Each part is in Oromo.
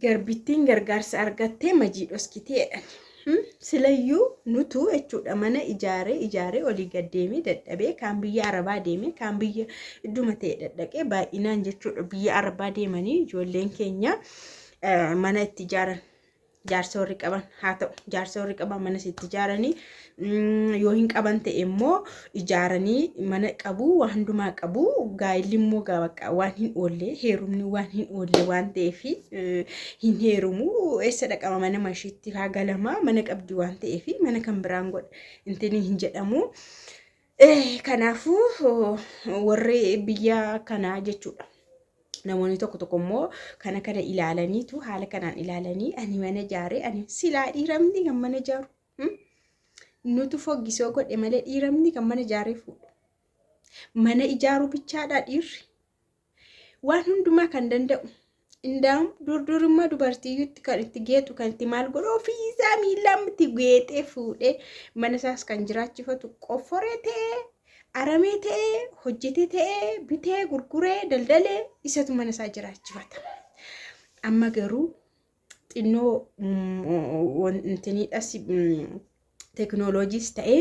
Garbittiin gargaarsa argattee majii dhoskitee jedhan. Silayyuu nutu jechuudha mana ijaaree ijaaree olii gad deemee dadhabee kaan biyya Arabaa deemee kaan biyya idduma ta'e dhadhaqee baay'inaan jechuudha biyya Arabaa deemanii ijoolleen keenya mana itti ijaaran. Jaarsa warri qaban haa ta'u jaarsa warri qaban mana itti ijaaranii yoo hin qaban ta'e immoo ijaaranii mana qabu waan hundumaa qabu gaa'illi immoo bakka waan hin oolle heerumni waan hin oolle waan ta'eef hin heerumu eessa dhaqama mana mashiitti haa galama mana qabdi waan ta'eef mana kan biraan godha intini hin jedhamu. Kanaafuu warri biyya kanaa jechuudha. Namoonni tokko tokko immoo kana kana ilaalaniitu haala kanaan ilaalanii ani mana ijaaree ani silaa dhiiramni kan mana ijaaru. Nutu foggisoo godhe malee dhiiramni kan mana ijaaree fuudhu. Mana ijaaruu bichaadhaa dhiirri. Waan hundumaa kan danda'u. Indaa'um durdurummaa dubartiiyyuutti kan itti geexu kan itti maal godhu ofiisaa miilaan itti geexee fuudhee mana isaas kan jiraachifatu qofforee ta'ee aramee ta'ee hojjetee ta'ee bitee gurguree daldalee isatu mana isaa jiraachifata. Amma garuu xinnoo wantiniidhas teknooloojiis ta'ee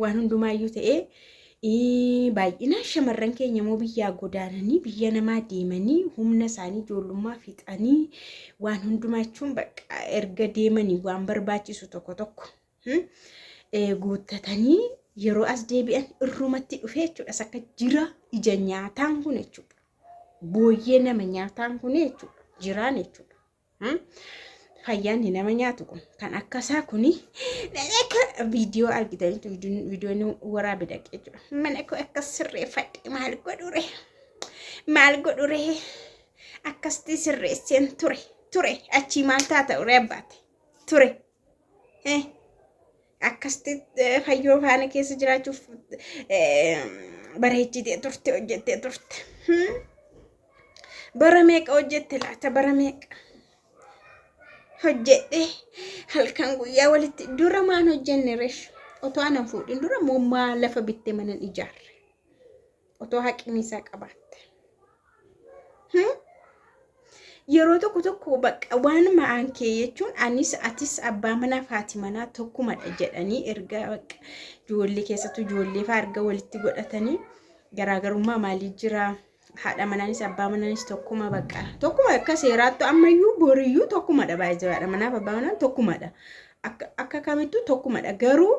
waan hundumaayyuu ta'ee baay'inaan shamarran keenya immoo biyyaa godaananii biyya namaa deemanii humna isaanii ijoollummaa fixanii waan hundumaa jechuun bakka erga deemanii waan barbaachisu tokko tokko guuttatanii yeroo as deebi'an irrumatti dhufee jechuudha. Akka jira ija nyaataan kun jechuudha. Booyyee nama nyaataan kun jechuudha. Jiraan jechuudha. Fayyaan nama nyaatu kun kan akkasaa kuni akka viidiyoo argitanitti viidiyoon waraabe dhaqee jechuudha. Mana koo akka sirreeffadhe maal godhure? Maal godhure? Akkasitti sirreesseen ture ture achii maal taata ure abbaate ture. Akkasitti fayyoo faana keessa jiraachuuf bareechitee turte hojjettee turte. Bara meeqa hojjette laata bara meeqa? Hojjedhe halkan guyyaa walitti dura maan hojjenne resh otoo anan fuudhin dura moommaa lafa bittee manan ijaarre otoo haqni isaa qabaatte. Yeroo tokko tokko bakka waan ma'aan kee jechuun anis atis abbaa manaa fi haati manaa tokkumadha jedhanii erga bakka ijoollee keessattuu ijoollee fa'aa erga walitti godhatanii garaagarummaa maalii jira haadha manaanis abbaa manaanis tokkuma bakka tokkuma akka seeraattu ammayyuu boriyyuu tokkumadha baay'ee haadha manaaf abbaa manaan tokkumadha akka kamittuu tokkumadha garuu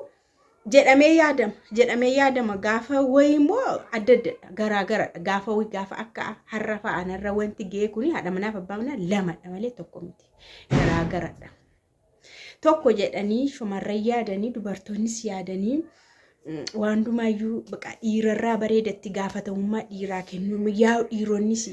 jedhamee yaadama jedhamee yaadama gaafa wayii immoo adda addadha garaa garadha gaafa wayii gaafa akka har'a fa'a narra wanti ga'e kuni haadha manaaf abbaa manaa lamadha malee tokko miti garaa garadha. Tokko jedhanii shamarran yaadanii dubartoonnis yaadanii waan hundumaayyuu baqa dhiirarraa bareedatti gaafatamummaa dhiiraa kennuun yaa dhiironnis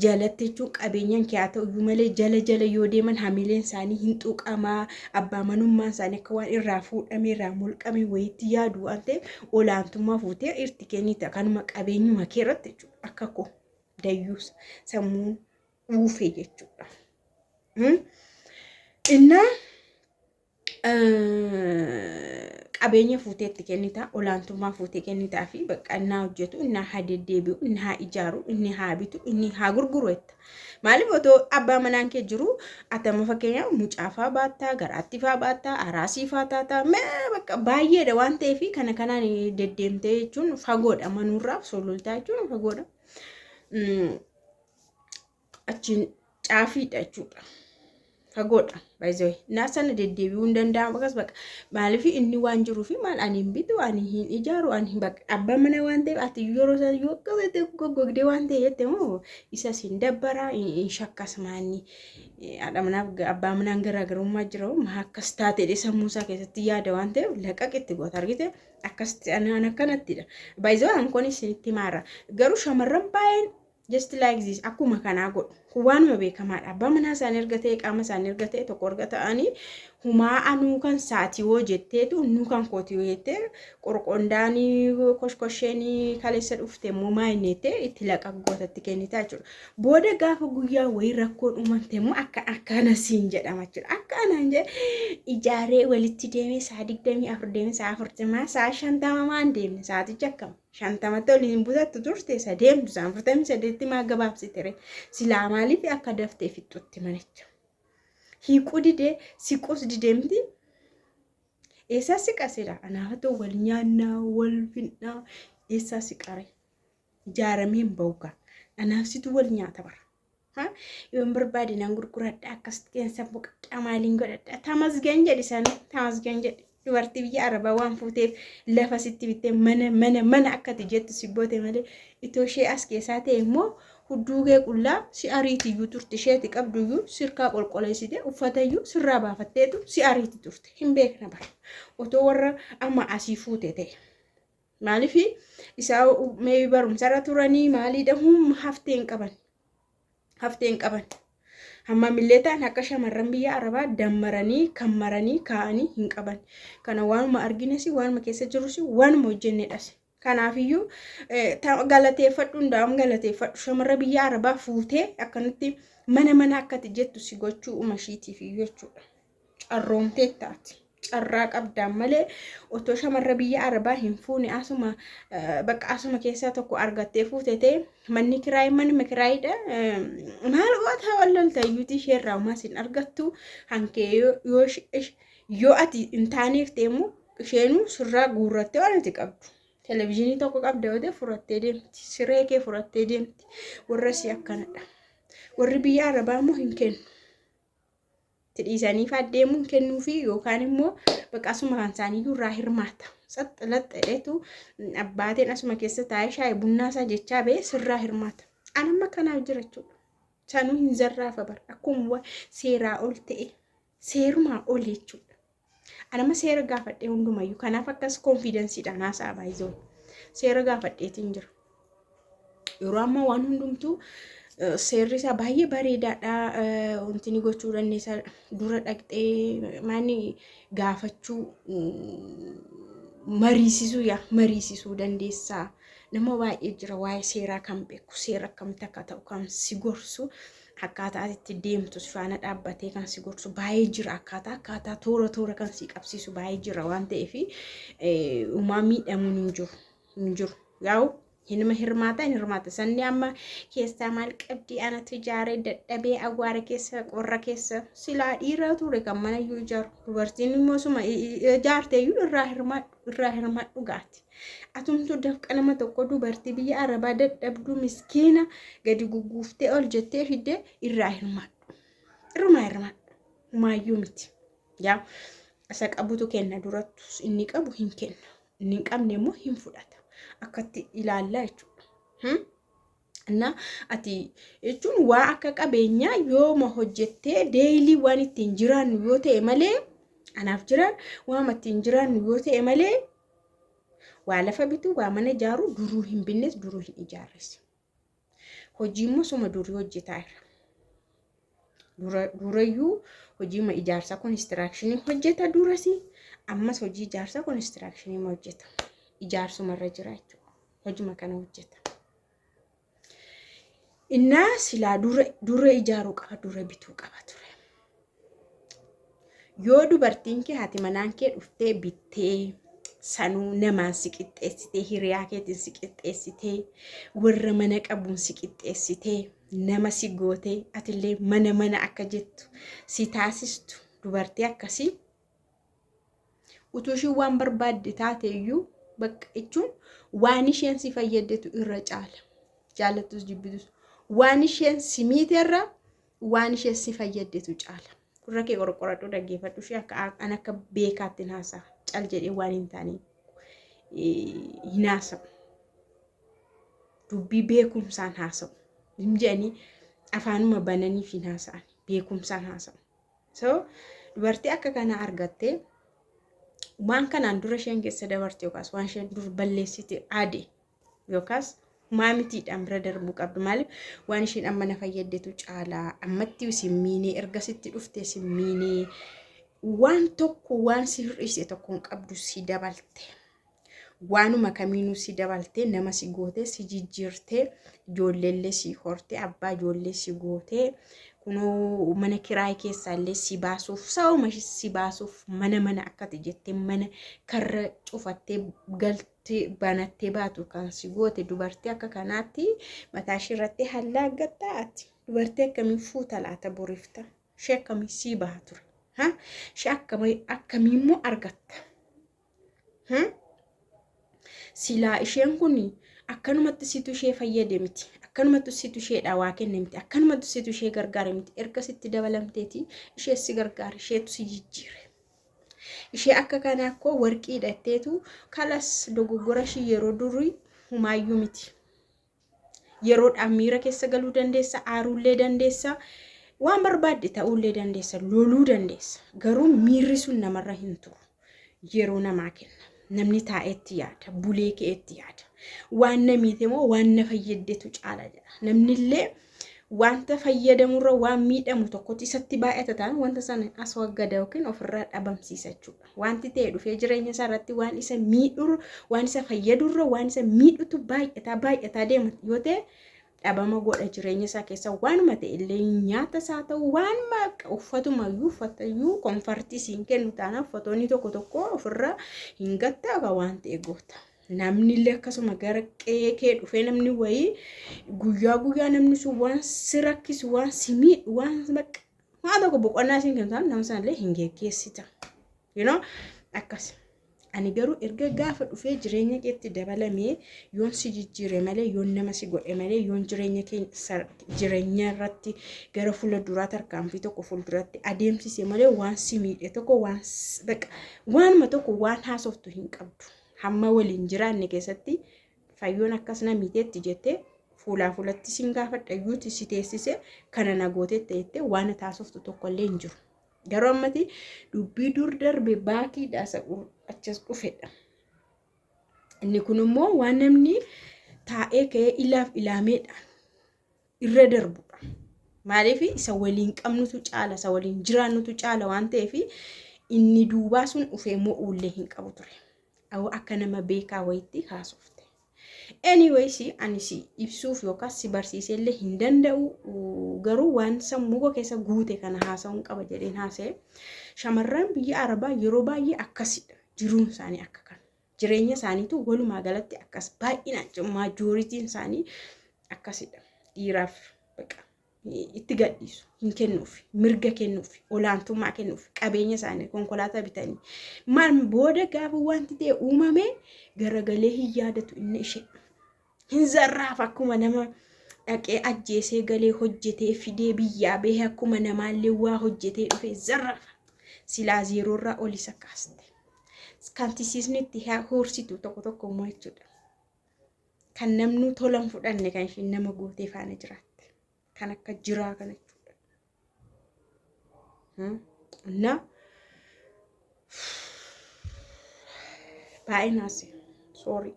jalatti jechuun qabeenyaan kee haa ta'u iyyuu malee jala jala yoo deeman hamileen isaanii hin tuqamaa abbaa manummaan isaanii akka waan irraa fuudhame irraa mulqame wayiitti yaadu waan ta'eef olaantummaa fuutee irti kennita kanuma qabeenyuma kee irratti jechuudha akka koo dayyuus sammuun dhuufe jechuudha. Innaa qabeenya fuutee itti kennita olaantummaa fuutee kennitaa fi bakka inni haa hojjetu inni haa deddeebi'u inni haa ijaaru inni haa bitu inni haa gurguru jetta. Maaliif otoo abbaa manaan kee jiru ati amma fakkeenyaaf mucaafaa baattaa garaattifaa baattaa araasiifaa taataa mee bakka baay'eedha waan ta'eef kana kanaan deddeemtee jechuun fagoodha manuurraa sulultaa jechuun fagoodha. Achiin caafiidha jechuudha. Fagoodha. Baay'ee naa sana deddeebi'uu hin danda'amu akkas bakka maaliif inni waan jiruu fi maal ani hin bitu ani hin ijaaru ani hin bakka abbaan mana waan ta'eef ati yeroo sana yoo akkasitti goggogdee waan ta'e jette moo isas hin dabbara hin shakkas maanni haadha manaaf abbaa manaan garaagarummaa jira maa akkas taate jedhee sammuu isaa keessatti yaada waan ta'eef laqaq itti goota argite akkasitti anaan akkanattidha. Baay'ee hankoon isinitti maara garuu shamarran baay'een just like this akkuma kanaa godhu kun waanuma beekamaadha abbaa manaa isaanii erga ta'e qaama isaanii erga ta'e tokko erga ta'anii humaa anuu kan saatii hoo jetteetu innuu kan kooti yoo jettee qorqondaanii koshkosheenii kaleessa dhufte immoo maa inni jettee itti laqa gootatti kennitaa jechuudha. Booda gaafa guyyaa wayii rakkoon uumamte immoo akka akkana siin jedhama jechuudha. Akka anaan jedhe ijaaree walitti deemee sa'a 24 deemee sa'a 40 sa'a 50 maan deemne sa'aatichi akkam. 50tti ol hin butattu turte isa deemtu isa 48tti maa gabaabsite ree silaa maaliif akka daftee fixxutti manicha. Hiiquu didee siquus didee miti. Eessaa siqa sila? Anaafatu wal nyaannaa wal finnaa eessaa siqare? Ijaaramee hin bahu gaa. Anaaf situ wal nyaata bara. Yoon barbaade nan gurguradha, akkas qeensa boqadha, maaliin godhadha. Tamasgan jedhi sanuu, tamasgan jedhi. Dubartii biyya Arabaa waan fuuteef lafa sitti bittee mana mana mana akkati jettu si goote malee, itoo ishee as keessaa ta'e immoo hudduu kee qullaa si ariitiyyuu turte. Isheeti qabduyyuu sirkaa qolqoleessite, uffatayyuu sirraa baafatteetu si ariiti turte. Hin beekna bara. Otoo warra amma asii fuute ta'e. Maaliif isaa meebii barumsarra turanii maaliidha, humna haftee hin qaban. Haftee hin qaban. Hammamillee ta'an akka shamarran biyya Arabaa dammaranii kan maranii kaa'anii hin qaban. Kana waanuma argines, waanuma keessa jirus, waanuma hojjennedhas. Kanaafiyyuu galateeffadhu, hundaa'uun galateeffadhu, shamarra biyya Arabaa fuutee akkanatti mana mana akkati jettu si gochuu umashiitiif iyyuu jechuudha. Carroomtee taati. Carraa qabdaan malee otoo shamarra biyya Arabaa hin fuune, asuma bakka asuma keessaa tokko argattee fuute ta'e, manni kiraayii manuma kiraayiidha. Maal goota, wallolta iyyuutii isheerraa homaas hin argattu. Hankee yoo ati hin taaneef ta'e immoo isheenuu sirraa guurrattee waan ati qabdu. Televezyiinii tokko qabda yoo ta'e furattee deemti. Siree kee furattee deemti. Warra si akkanadha. Warri biyya Arabaa immoo hin kennu. Itti dhiisanii deemuun kennuufi yookaan immoo bakka asuma kan isaaniiyyuu irraa hirmaata. Tsaxx laxxeetu abbaateen asuma keessa taa'ee shaayii bunnaa isaa jechaa ba'ee sirraa hirmaata. An amma kanaaf jira jechuudha. Sanuu hin zarraafa bara. Akkuma seeraa ol ta'e, seerumaa ol jechuudha. An amma seera gaafadhee hundumayyuu, kanaaf akkas confidenceiidhaan haasa'a baay'isoo. Seera gaafadheetiin jira. Yeroo ammaa waan hundumtuu seerri isaa baay'ee bareedaadha. Wanti ni gochuu dandeessa, dura dhaqxee maani gaafachuu, mariisisuu, yaa mariisisuu dandeessa. Nama baay'ee jira waa'ee seeraa kan beeku, seera akkamitti akka ta'u kan si gorsu, akkaataa itti deemtu si faana dhaabbatee kan si gorsu baay'ee jira. Akkaataa toora toora kan si qabsiisu baay'ee jira waan ta'eef uumaa miidhamuun hin jiru. Hin jiru. Yaa'u hinuma hirmaata, hin hirmaata. Sanni amma keessaa maal qabdi? Anatu ijaaree dadhabee, awwaara keessa, qorra keessa. Silaa dhiiraa ture kan mana iyyuu ijaaru. Dubartiin immoo suma ijaarte iyyuu irraa hirmaadhu, irraa hirmaadhu gaati. Atumtuu dafqa nama tokko, dubartii biyya Arabaa dadhabduu miskiina gadi gugguuftee ol jettee fiddee, irraa hirmaadhu. Irrumaa hirmaadhu. Humaayyuu miti. Yaa isa qabutu kenna durattu, inni qabu hin kenna. Inni hin qabne immoo hin fudhata. Akkatti ilaallaa jechuudha. Innaa ati jechuun waa akka qabeenyaa yooma hojjettee daily waan ittiin jiraannu yoo ta'e malee, anaaf jiraan waama ittiin jiraannu yoo ta'e malee, waa lafa bituu, waa mana ijaaruu duruu hin binnes, duruu hin ijaarres. Hojii immoo suma durii hojjetaa jira. Durayyuu hojii ijaarsaa constructionii hojjeta durasi, ammas hojii ijaarsaa constructionii hojjeta. Ijaarsumarra jira jechuudha. Hojuma kana hojjeta. Innaa silaa dura ijaaruu qaba, dura bituu qaba ture. Yoo dubartiin kee, haati manaan kee dhuftee bittee, sanuu namaan si qixxeessitee, hiriyaa keetiin si qixxeessitee, warra mana qabuun si qixxeessitee, nama si gootee, atillee mana mana akka jettu si taasistu, dubartii akkasii utuu ishiin waan barbaadde taate iyyuu, bakka jechuun waan isheen si fayyaddetu irra caala. Jaallattus jibbitus waan isheen si miiterra waan isheen si fayyaddetu caala. Gurra kee qorqoradhu, dhaggeeffadhu, ishee akka an akka beekaatti hin haasa'a. Cal jedhee waan hin taane hin haasa'u. Dubbii beekumsaan haasa'u. Hin jedhanii afaanuma bananiif hin haasa'an. Beekumsaan haasa'u. So dubartii akka kanaa argattee, waan kanaan dura isheen keessa dabarte yookaas waan isheen dur balleessite aade yookaas maamitiidhaan bira darbuu qabdu. Maaliif? Waan isheen amma na fayyaddetu caalaa. Ammatti si miinee, erga sitti dhuftee si miinee, waan tokko waan si hir'ise tokko hin qabdu, si dabalte. Waanuma kamiinuu si dabaltee, nama si gootee, si jijjiirtee, ijoolleellee si hortee, abbaa ijoollee si gootee, kunoo mana kiraayii keessaallee si baasuuf, sababuma si baasuuf mana mana akkati jettee mana karra cufattee galtee banattee baatu kan si goote, dubartii akka kanaatti mataa ishee irratti hallaaggattaa ati? Dubartii akkamii fuuta laata boriifta? Ishee akkamii sii baha ture? Ha? Ishee akkamii akkamii immoo argatta? Hmm? Silaa isheen kun akkanumatti situ ishee fayyade miti. Akkanumatti situ isheedhaa waa kenne miti. Akkanumatti situ ishee gargaare miti. Erga sitti dabalamteeti ishee si gargaare, isheetu si jijjiire. Ishee akka kanaa koo warqii hidhatteetu kalas dogoggora ishii yeroo durii humaayyuu miti. Yeroodhaaf miira keessa galuu dandeessa, aaruullee dandeessa, waan barbaadde ta'uullee dandeessa, loluu dandeessa. Garuu miirri sun namarra hin turu. Yeroo namaa kenna. Namni taa'eetti yaada, bulee ka'eetti yaada. Waan na miite moo waan na fayyaddetu caala jedha. Namnillee wanta fayyadamurra waan miidhamu tokkotti isatti baay'ata ta'an wanta sana as waggada yookiin ofirraa dhabamsiisa jechuudha. Wanti ta'e dhufee jireenya isaa irratti waan isa miidhurra, waan isa fayyadurra, waan isa miidhutu baay'ataa baay'ataa deema yoo ta'e dhabama godha jireenya isaa keessa waanuma ta'e illee nyaata isaa ta'u waanuma uffatuma iyyuu uffata iyyuu konfartii siin kennu taana uffatoonni tokko tokko ofirra hin gatta waan ta'e goota. Namni illee akkasuma gara qe'ee kee dhufee namni wayii guyyaa guyyaa namni sun waan si rakkisu waan si miidhu waan bakka waan tokko boqonnaa siin kennu taana nama sana illee hin geggeessita. You know akkas. Ani garuu erga gaafa dhufee jireenya keetti dabalamee yoon si jijjiire malee yoon nama si godhe malee yoon jireenya keenya jireenya irratti gara fuula duraa tarkaanfii tokko fuulduratti adeemsise malee waan si miidhe tokko waan bakka waanuma tokko waan haasoftu hin qabdu. Hamma waliin jiraanne keessatti fayyoon akkas na miiteetti jettee fuulaa fuulatti sin gaafadha iyyuuti si teessise kana na gooteetta jettee waan taasoftu tokko illee hin jiru. Garuu ammati dubbii dur darbe baakiidha isa achas dhufedha. Inni kun immoo waan namni taa'ee ka'ee ilaaf ilaameedhaan irra darbudha. Maaliif isa waliin qabnutu caala, isa waliin jiraannutu caala waan ta'eef inni duubaa sun dhufee mo'uullee hin qabu ture. Akka nama beekaa wayitti haasofte. Anyways, ani si ibsuuf yookaan si barsiiseellee hin danda'u garuu waan sammuu koo keessa guute kana haasa'uun qaba jedheen haasa'e. Shamarran biyya Arabaa yeroo baay'ee akkasidha. Jiruun isaanii akka kana. Jireenya isaaniitu walumaa galatti akkas baay'inaan maajooritiin isaanii akkasidha. Dhiiraaf baqa itti gadhiisu hin kennuuf mirga kennuuf olaantummaa kennuuf qabeenya isaanii konkolaataa bitanii maal booda gaafa wanti ta'e uumame garagalee hin yaadatu inni ishee hin zarraaf akkuma nama dhaqee ajjeesee galee hojjetee fidee biyyaa bahee akkuma namaallee waa hojjetee dhufee zarraaf silaa zeeroorraa ol isa kaaste. Kan tisiisni itti huursitu tokko tokko immoo jechuudha. Kan namni tola hin fudhanne kan ishiin nama gootee faana jiraatte. Kan akka jiraa kana jechuudha. Na baay'ee naase. Sorry.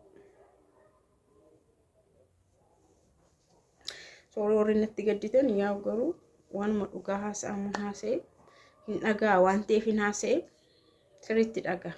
Sorry warri natti gadditan yaa garuu waanuma dhugaa haasa'amu haasa'e hin dhagaa waan ta'eef hin haasa'e sirriitti dhagaa.